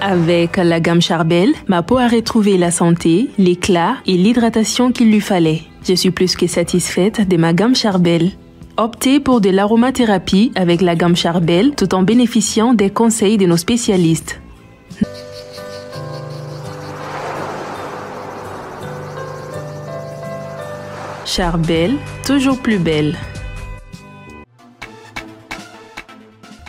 Avec la gamme Charbel, ma peau a retrouvé la santé, l'éclat et l'hydratation qu'il lui fallait. Je suis plus que satisfaite de ma gamme Charbel. Optez pour de l'aromathérapie avec la gamme Charbel tout en bénéficiant des conseils de nos spécialistes. Charbel, toujours plus belle.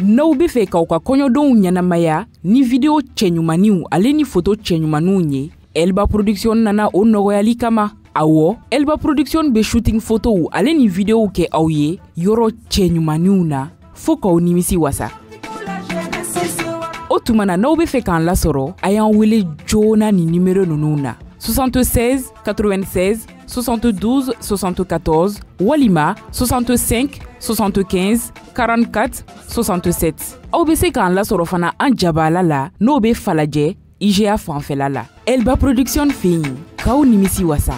N'aw bɛ fɛ k'aw ka kɔɲɔdenw ɲɛnamaya ni video cɛɲumaninw ale ni photo cɛɲumaninw ye, Elba Production nana o nɔgɔyali kama. Awɔ, Elba Production bɛ shooting photow ale ni videow kɛ aw ye yɔrɔ cɛɲumaninw na fo k'aw nimisi wasa. O tuma na n'aw bɛ fɛ k'an lasɔrɔ, a y'an wele joona ni numéro ninnu na: 76 96 72 74 walima 65 75 44 67. Aw bɛ se k'an lasɔrɔ fana an jabaala la, n'o bɛ Falajɛ IGA fanfɛla la. Elba Production fɛ yen k'aw nimisi wasa.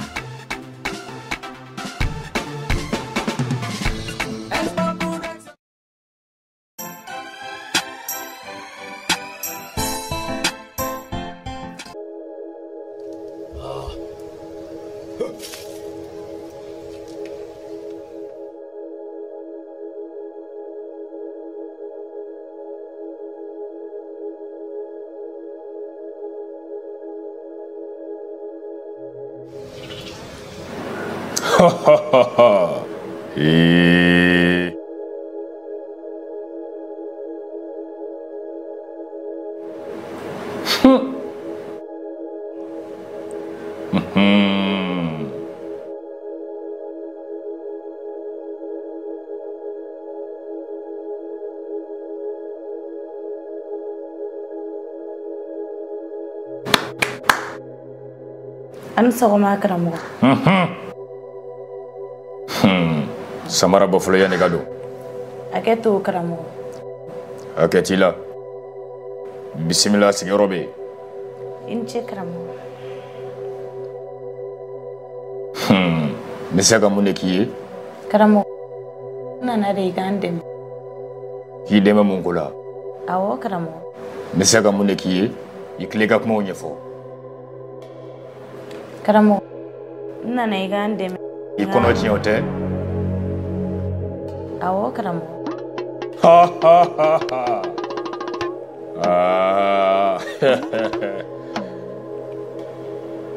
Ha ha ha ha. Eh. An sɔgɔma karamɔgɔ. Samara bɔ fɔlɔ yanni ka don. Hakɛ to karamɔgɔ. Hakɛ t'i la. Bisimila, sigiyɔrɔ bɛ yen. I ni ce karamɔgɔ. N bɛ se ka mun de k'i ye? Karamɔgɔ, n nana de i k'an dɛmɛ. K'i dɛmɛ mun ko la? Awɔ karamɔgɔ. N bɛ se ka mun de k'i ye? I tile ka kumaw ɲɛfɔ. Karamɔgɔ, n nana i k'an dɛmɛ. I kɔnɔ tiɲɛ o tɛ? Awɔ karamɔgɔ. Ha ha ha ha. Aa.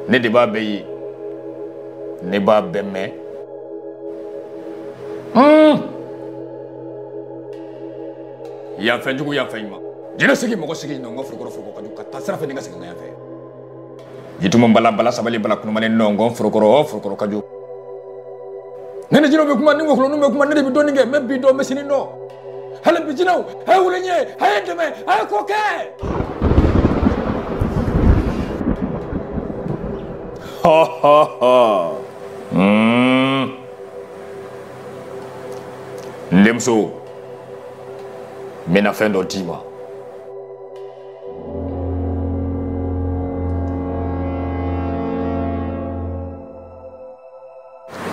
Ne de b'a bɛɛ ye. Ne b'a bɛɛ mɛn. Yan fɛn jugu, yan fɛn ɲuman. Jinɛ sigi, mɔgɔ sigi, nɔngɔn forokɔrɔ foroko ka jugu ka taa sira fɛ ni ka segin ka yan fɛ. Jitumu bala bala sabali bala kunumani nɔngɔn forokɔrɔ forokɔrɔ ka jugu. Ne ni jinɛw bɛ kuma, ni wɔkulɔninw bɛ kuma, ne de bɛ dɔɔnin kɛ, n bɛ bi dɔn, n bɛ sini dɔn. Hali bi jinɛw, a ye wuli n ye, a ye n dɛmɛ, a ye ko kɛ. Ha ha ha. N denmuso, n bɛna fɛn dɔ d'i ma.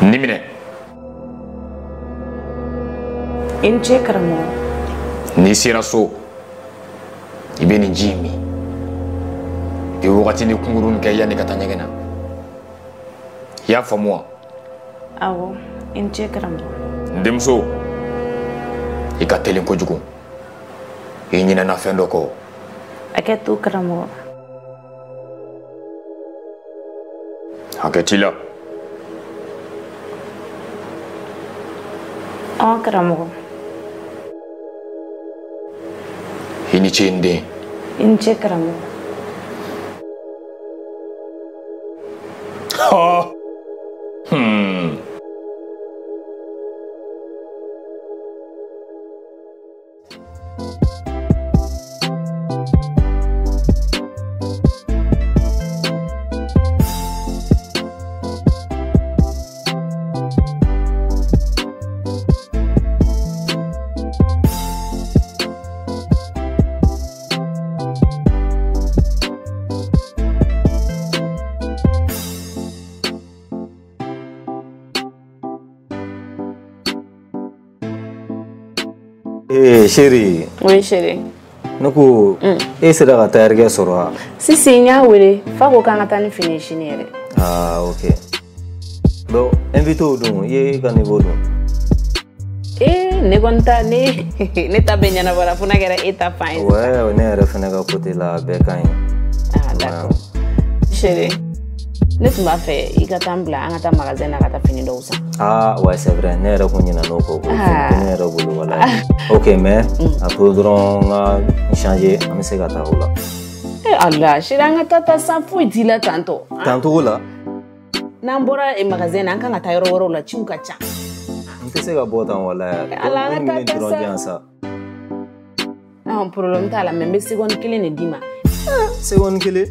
Nin minɛ. I ni ce karamɔgɔ. N'i sera so, i bɛ nin ji in min. I bɛ wagatinin kunkurunin kɛ yanni ka taa ɲɛgɛn na. I y'a faamu wa? Awɔ, i ni ce karamɔgɔ. N denmuso, i ka teli kojugu. I ɲinɛna fɛn dɔ kɔ. Hakɛ to karamɔgɔ. Hakɛ t'i la. Ɔn karamɔgɔ. I ni ce n den. I ni ce karamɔgɔ. Ha. Eh, chérie. Oui, chérie. Ne ko e sera ka tailleur sɔrɔ wa? Si si, n y'a wele fa ko k'an ka taa ni fini ye sini yɛrɛ. Ah ok. Bon, invité o dun, i ye ka niveau dun. Eh, ne kɔni ta ne ta bɛɛ ɲɛnabɔra fo n'a kɛra e ta fan ye. Ouais, ne yɛrɛ fɛnɛ ka côté la a bɛɛ ka ɲi. Ah d'accord. Chérie, ne tun b'a fɛ i ka taa n bila an ka taa magasin na ka taa fini dɔw san. Ah ouais, c'est vrai, ne yɛrɛ kun ɲinɛna o kɔ ko fini tɛ ne yɛrɛ bolo walayi. Ok, mais a to dɔrɔn n ka n changer, an bɛ se ka taa o la. Eh Allah, chérie, an ka taa san foyi t'i la tantɔ. Tancogo la? N'an bɔra magasin na an kan ka taa yɔrɔ wɛrɛw la, ciw ka ca. N tɛ se ka bɔ tan walayi. Ala, an ka taa taa sa. Non, problème t'a la, mais n bɛ seconde kelen de d'i ma. Seconde kelen?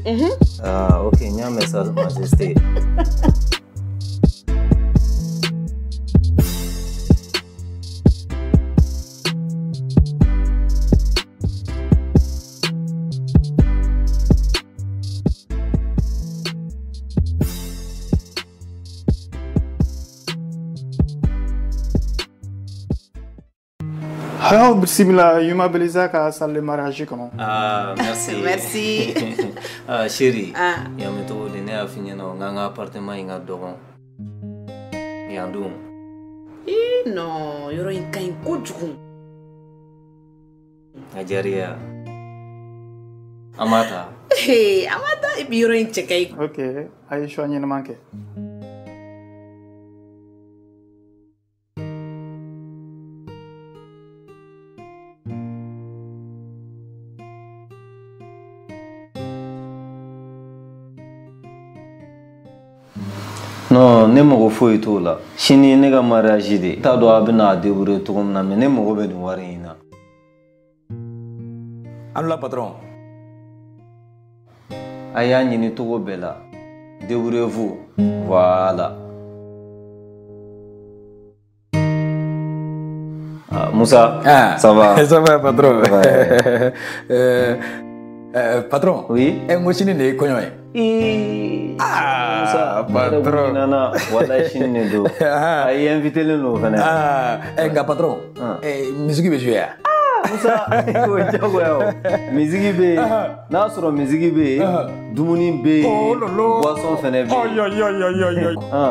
Ah ok, n y'a mɛn sa, majesté. Alors, bismillah, Yuma Belisa ka salle de mariage kɔnɔ. Ah, merci. Merci. Ah, chérie. Ah. Yan bɛ cogo di? Ne y'a f'i ɲɛna n k'an ka appartement in ka dɔgɔn. Yan dun. Ii non, yɔrɔ in ka ɲi kojugu. A diyara i ye wa? An b'a ta. Ee, an b'a ta et puis yɔrɔ in cɛ ka ɲi. Ok, a ye choix ɲɛnama kɛ. Non, ne mago foyi t'o la. Sini ye ne ka mariage de ye. N t'a dɔn a bɛna a débrouiller cogo min na, mais ne mago bɛ nin wari in na. An la patron. A y'a ɲini cogo bɛɛ la. Débrouillez-vous. Voilà. Ah, Moussa, ah, ça va? Ça va, patron. Ouais. Patron. Oui. N ko sini de ye kɔɲɔ ye. Ee, ah, Moussa, patron. Nana, walayi sini de don. A ye invité len don fɛnɛ. Ah, nka patron, musique bɛ jouer ya? Ah, Moussa, o ye diyagoya o. Musique bɛ yen, n'a sɔrɔ musique bɛ yen, dumuni bɛ yen, boisson fɛnɛ bɛ yen. Ayi.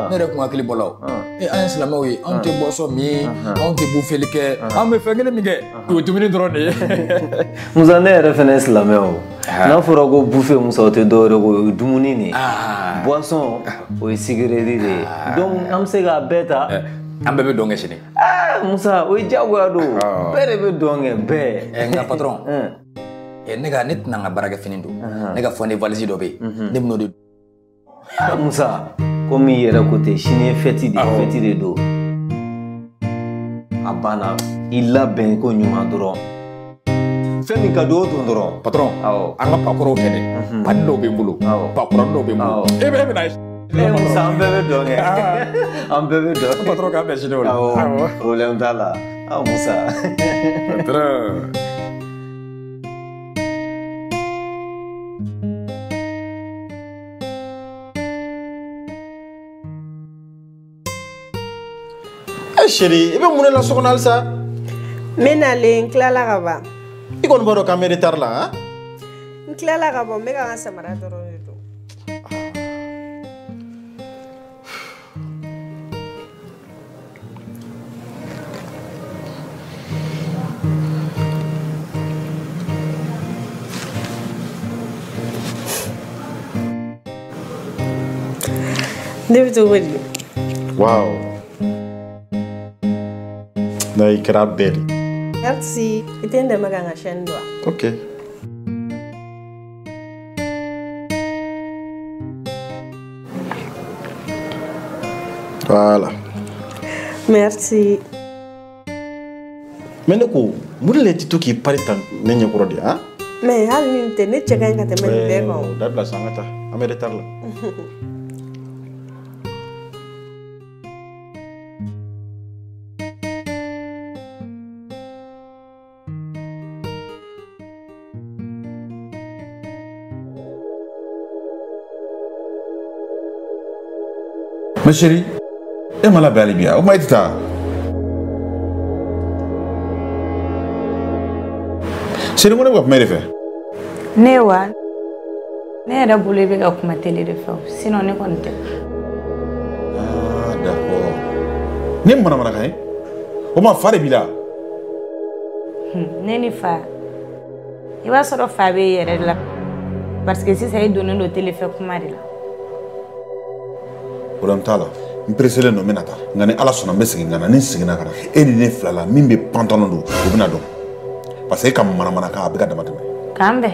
Ne yɛrɛ kun hakili bɔla o. An ye silamɛw ye, anw tɛ boisson min, anw tɛ bufeli kɛ, an bɛ fɛn kelen min kɛ, o ye dumuni dɔrɔn de ye. Musa, ne yɛrɛ fɛnɛ ye silamɛ o. N'a fɔra ko buffet, Musa, o tɛ dɔwɛrɛ ko o ye dumuni de ye. Boisson, o ye cigarette de ye. Donc an bɛ se k'a bɛɛ ta. An bɛɛ bɛ dɔn kɛ sini. Musa, o ye diyagoya don. Bɛɛ de bɛ dɔn kɛ, bɛɛ. Nka patron, ne ka ne tɛna n ka baarakɛ fini don. Ne ka fɔ ne valise dɔ bɛ yen, ne bɛn'o de. Musa, komi i yɛrɛ ko ten, sini ye fête de ye, fête de don. A banna, i labɛn ko ɲuman dɔrɔn. Fɛn min ka di o don dɔrɔn. Patron, awɔ, an ka pakɔrɔw tɛ dɛ. Pani dɔw bɛ n bolo, pakɔrɔnin dɔw bɛ n bolo. E bɛ na ye. Musa, an bɛɛ bɛ dɔn kɛ. An bɛɛ bɛ dɔn. Patron k'an bɛn sini o la. Awɔ, problème t'a la. Ah, Musa. Patron. Eh chérie, i bɛ mun de la so kɔnɔ halisa? N bɛ nalen, n tilala ka ban. I kɔni b'a dɔn k'an bɛ retard la han? N tilala ka ban, n bɛ ka n ka samara dɔrɔn de don. Ne bɛ cogo di? Wow. Non, i kɛra belle. Merci. I tɛ n dɛmɛ ka n ka chaîne don wa? Ok. Voilà. Merci. Mais ne ko, mun de la i tɛ to k'i pari tan ne ɲɛkɔrɔ de han? Mais hali ni nin tɛ, ne cɛ ka ɲi ka tɛmɛ nin bɛɛ kan o. Dabila sa, an ka taa. An bɛ retard la. Ma chérie, e ma labɛn hali bi wa? O kuma e tɛ taa? Chérie, ko ne bɛ ka kuma e de fɛ. Ne wa? Ne yɛrɛ bolo i bɛ ka kuma télé de fɛ o, sinon ne kɔni tɛ. Ah, d'accord. Ne manamanakan ye? O ma fa de b'i la? Ne ni fa. I b'a sɔrɔ fa bɛ e yɛrɛ de la. Parce que sisan e donnen don télé fɛ kuma de la. Problème t'a la. N pressélen don, n bɛna taa. Nka ni Ala sɔnna n bɛ segin ka na. Ni n seginna ka na, e ni ne fila la min bɛ pantalon don, o bɛna dɔn. Parce que e ka manamanakan a bɛ ka dama tɛmɛ. K'an bɛn.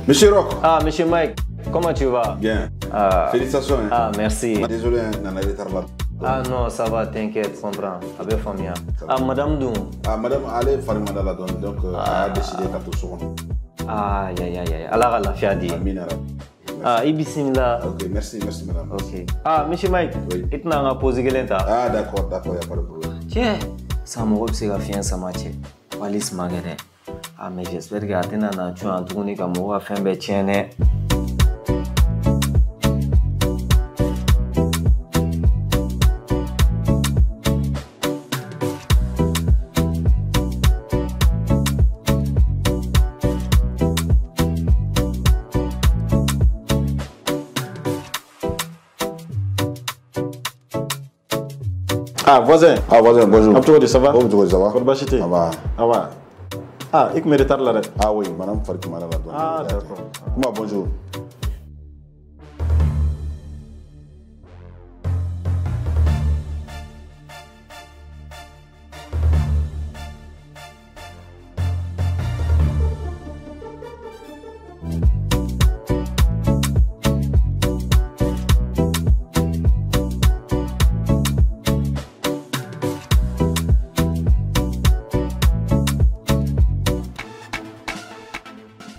Monsieur Rock. Ah, monsieur Mike, comment tu vas? Bien. Ah. Félicitations. Hein. Ah, merci. Désolé, hein, on a retard là. Ah non, ça va, t'inquiète, comprends. Avec famille. Ah, madame Doum. Ah, madame, allez, Farimada la donne, donc elle a décidé qu'à tout second. Ah, aïe, aïe, aïe. Allah la fiadi. Amina. Ah, Ibissimila. Ok, merci, merci madame. Ok. Ah, monsieur Mike, oui. Il t'a posé quelqu'un. Ah, d'accord, d'accord, il n'y a pas de problème. Tiens, ça m'a c'est la fian, ça m'a tché. Wallis Magere. Ah, mais j'espère que Athéna n'a tué un tourné comme moi, fin bête. Ah, voisin. Ah, voisin, bonjour. Abdou, ça va? Oh, ça va. Ça va. Ça va. Ah, il me retard là. Ah oui, madame Farikimara là. Ah, d'accord. Comment, bonjour.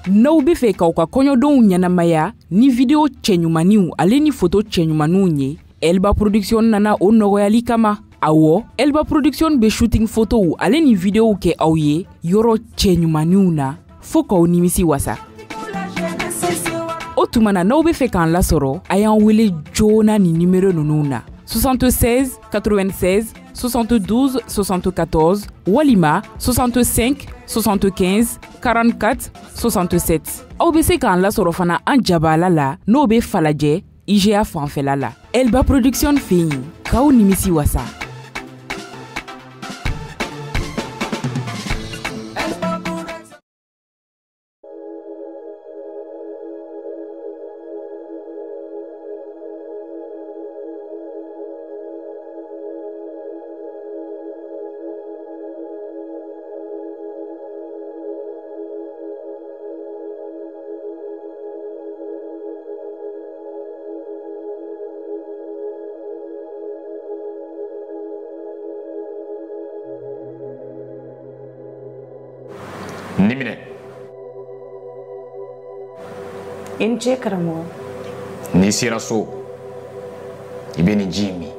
N'aw bɛ fɛ k'aw ka kɔɲɔdenw ɲɛnamaya ni video cɛɲumaninw ale ni foto cɛɲumaninw ye, Elba Production nana o nɔgɔyali kama. Awɔ, Elba Production bɛ shooting photow ale ni videow kɛ aw ye yɔrɔ cɛɲumaninw na fo k'aw nimisi wasa. O tuma na n'aw bɛ fɛ k'an lasɔrɔ, a y'an wele joona ni nimero ninnu na: 76 96 72 74 walima 65 75 44 67. Aw bɛ se k'an lasɔrɔ fana an jabaala la, n'o bɛ Falajɛ IGA fanfɛla la. Elba Production fɛ yen, k'aw nimisi wasa. Nin minɛ. I ni ce karamɔgɔ. N'i sera so, i bɛ nin ji in min.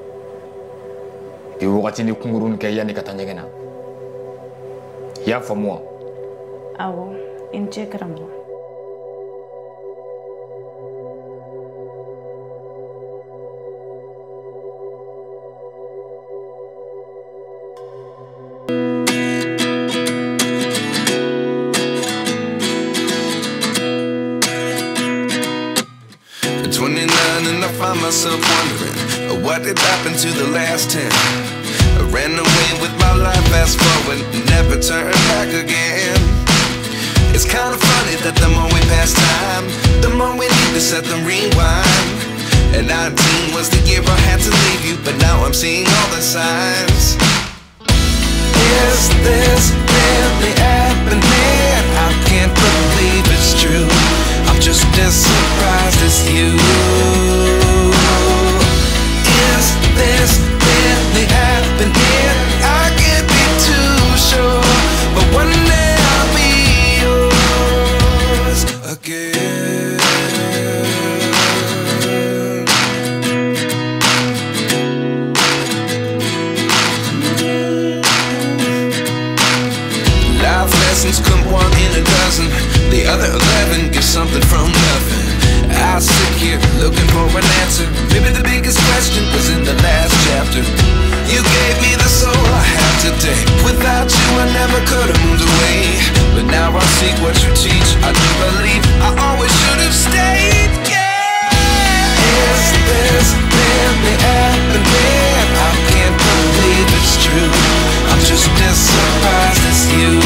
I bɛ wagatinin kunkurunin kɛ yanni ka taa ɲɛgɛn na. I y'a faamu wa? Awɔ, i ni ce karamɔgɔ. At 29 and I find myself wondering what did happen to the last 10. I ran away with my life, fast forward, never turn back again. It's kind of funny that the more we pass time, the more we need to set the rewind. And 19 was the year I had to leave you, but now I'm seeing all the signs. Is this really happening? I can't believe it's true. I'm just as surprised as you. Is this really happening? I can't be too sure, but one day I'll be yours again. Life lessons come one in a dozen. The other 11 give something from nothing. I sit here looking for an answer. Maybe the biggest question was in the last chapter. You gave me the soul I have today. Without you I never could have moved away. But now I see what you teach. I do believe I always should have stayed. Yeah. Is this really happening? I can't believe it's true. I'm just as surprised as you.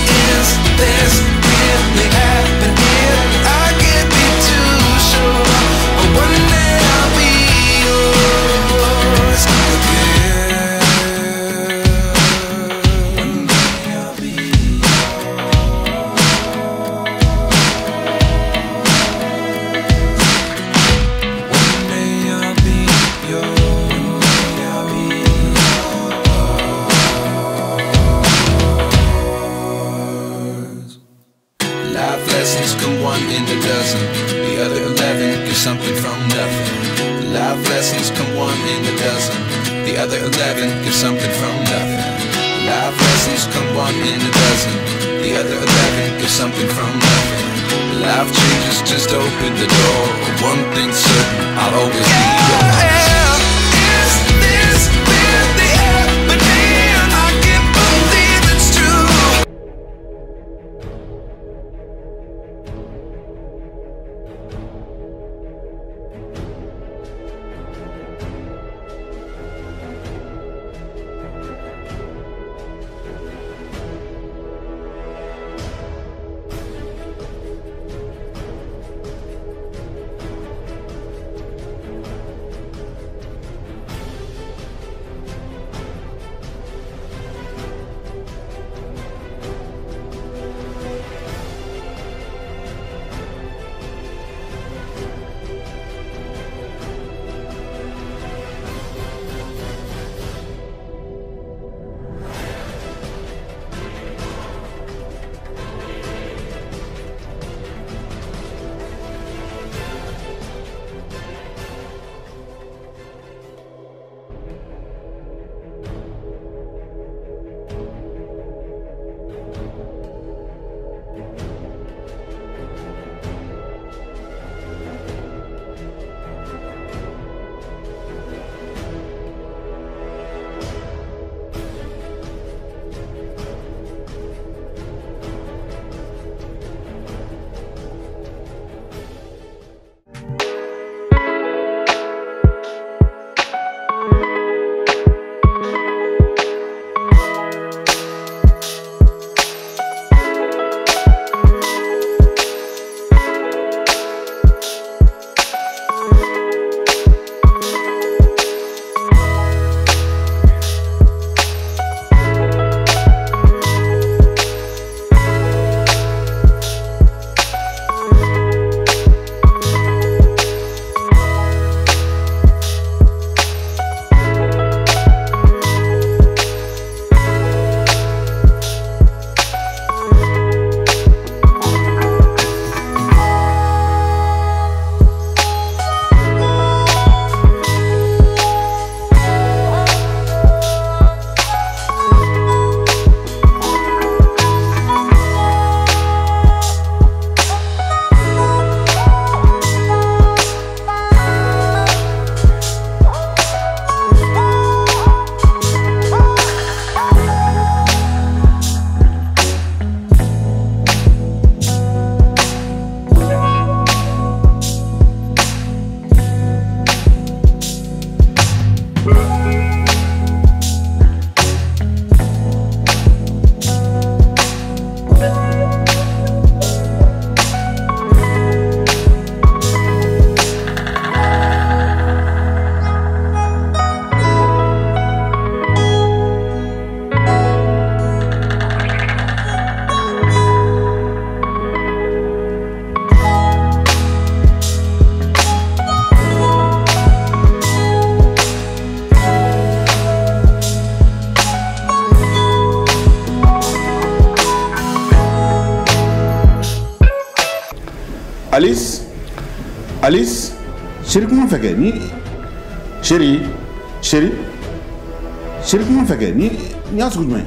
Is this really happening? I can't be too sure, but one day I'll be yours again. One day I'll be yours. One day I'll be yours. One day I'll be yours. Life lessons come one in a dozen. The other 11 give something from nothing. Life lessons come one in a dozen. The other 11 give something from nothing. Life lessons come one in a dozen. The other 11 give something from nothing. Life changes just open the door. One thing's certain, I'll always be yours. Is this really happening? I can't believe it's true. Alice, Alice, chérie, kuma fɛ kɛ ni chérie, chérie, chérie, kuma fɛ kɛ ni ni y'a sugu jumɛn ye?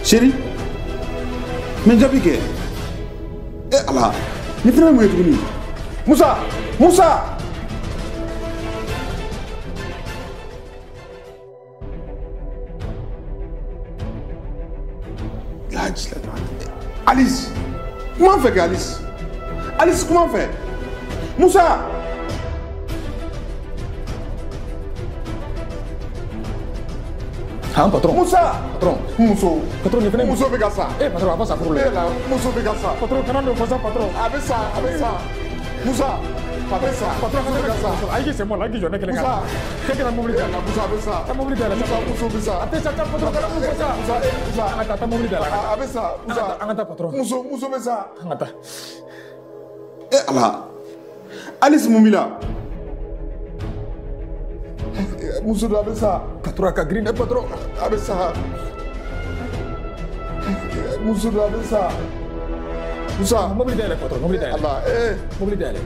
Chérie, mais jaabi kɛ. Eh Ala, ni fɛnɛ ye mun ye tuguni? Musa, Musa. Alice, kuma fɛ kɛ Alice. Alice, kuma fɛ. Musa. Han patron. Musa. Patron. Muso. Patron nin fɛnɛ. Muso bɛ ka sa. Eh patron, a b'a sa furu la. E la, muso bɛ ka sa. Patron kana don fasa patron. A bɛ sa, a bɛ sa. Musa, a bɛ sa. Patron muso bɛ ka sa. Ayi k'i sen bɔ a la, ayi k'i jɔ ne kelen kan. Musa. K'e kana mobili da la. Musa a bɛ sa. Taa mobili da la. Musa, muso bɛ sa. A tɛ sa, taa patron kana mun fasa. Musa, eh Musa. An ka taa, taa mobili da la. A bɛ sa, Musa. An ka taa patron. Muso, muso bɛ sa. An ka taa. Eh Ala. Alice mun b'i la? Muso dɔ a bɛ sa. Patron a ka girin dɛ patron. A bɛ sa. Muso dɔ a bɛ sa. Musa. Mobili dayɛlɛ patron, mobili dayɛlɛ. Ala, eh. Mobili dayɛlɛ.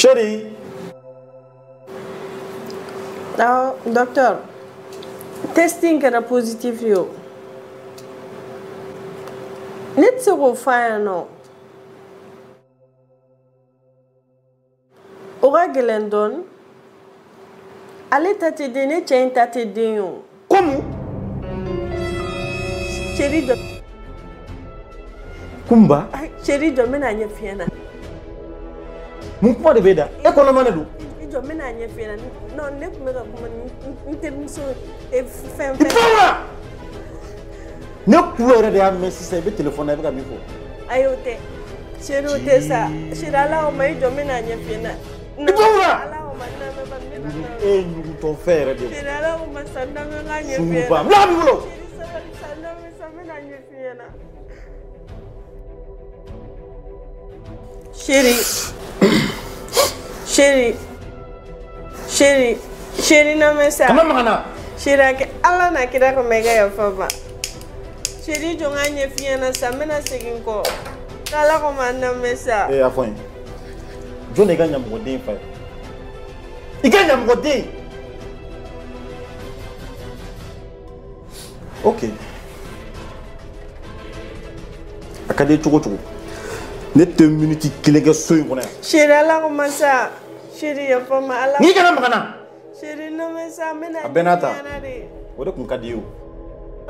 Chérie. Awɔ, docteur. Testing kɛra positif ye o. Ne tɛ se k'o f'a ɲɛna o. O ka gɛlɛn dɔɔni. Ale ta tɛ den, ne cɛ in ta tɛ den ye o. Komu? Chérie jɔ. Kunba? Chérie jɔ, n bɛna ɲɛf'i ɲɛna. Mun kuma de b'e da? E kɔnɔma de don. I jɔ, n bɛna ɲɛf'i ɲɛna. Non, ne tun bɛ ka kuma ni n terimuso fɛn fɛn. Ne kulo yɛrɛ de y'a mɛn sisan, i bɛ telefɔni na i bɛ ka min fɔ. Ayi o tɛ. Chérie o tɛ sa. Chérie Ala o ma, i jɔ n bɛna ɲɛf'i ɲɛna. I bɔ wula. Ala o ma, n lamɛn ba, n bɛna. E ye ɲugutɔfɛn yɛrɛ de ye. Chérie Ala o ma sa, n lamɛn n k'a ɲɛf'i ɲɛna. Sunguruba, n bila b'i bolo. Chérie sabali sa, n lamɛn sa, n bɛna ɲɛf'i ɲɛna. Chérie. Chérie. Chérie. Chérie na sa. Kana maga n na. Chérie a kɛ Ala n'a kira kama i ka yafa n ma. Chérie jɔ n k'a ɲɛf'i ɲɛna sa, n bɛna segin n kɔ. Ala kama n lamɛn sa. Ee a fɔ n ye. Jɔn de y'i ka ɲamɔgɔden fa ye? I ka ɲamɔgɔden! Ok. A ka di ye cogo o cogo. Ne tɛ miniti kelen kɛ so in kɔnɔ yan. Chérie Ala kama sa. Chérie yafa n ma Ala. N'i kana maga n na. Chérie n lamɛn sa, n bɛna A bɛɛ n'a ta. ɲɛf'i ɲɛna de. O de kun ka di ye o.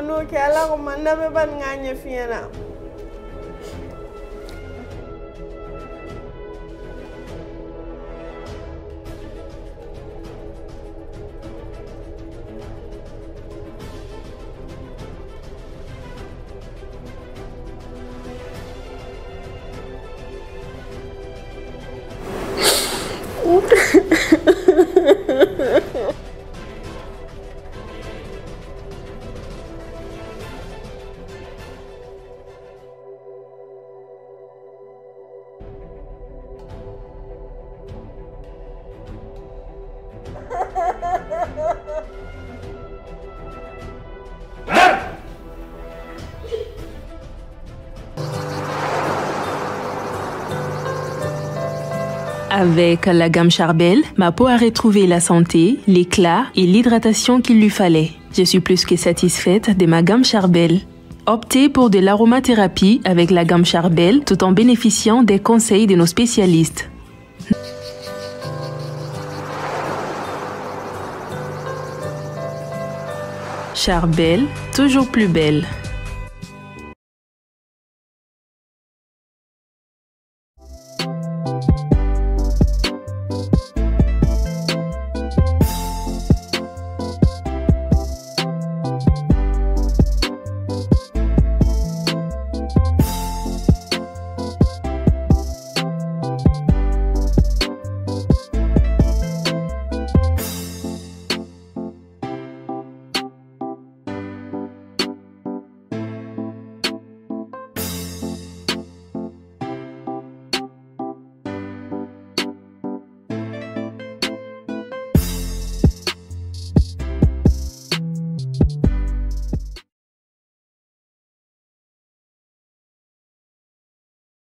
N'o kɛ Ala kama n lamɛn ba nin k'a ɲɛf'i ɲɛna. Avec la gamme Charbel, ma peau a retrouvé la santé, l'éclat et l'hydratation qu'il lui fallait. Je suis plus que satisfaite de ma gamme Charbel. Optez pour de l'aromathérapie avec la gamme Charbel tout en bénéficiant des conseils de nos spécialistes. Charbel, toujours plus belle.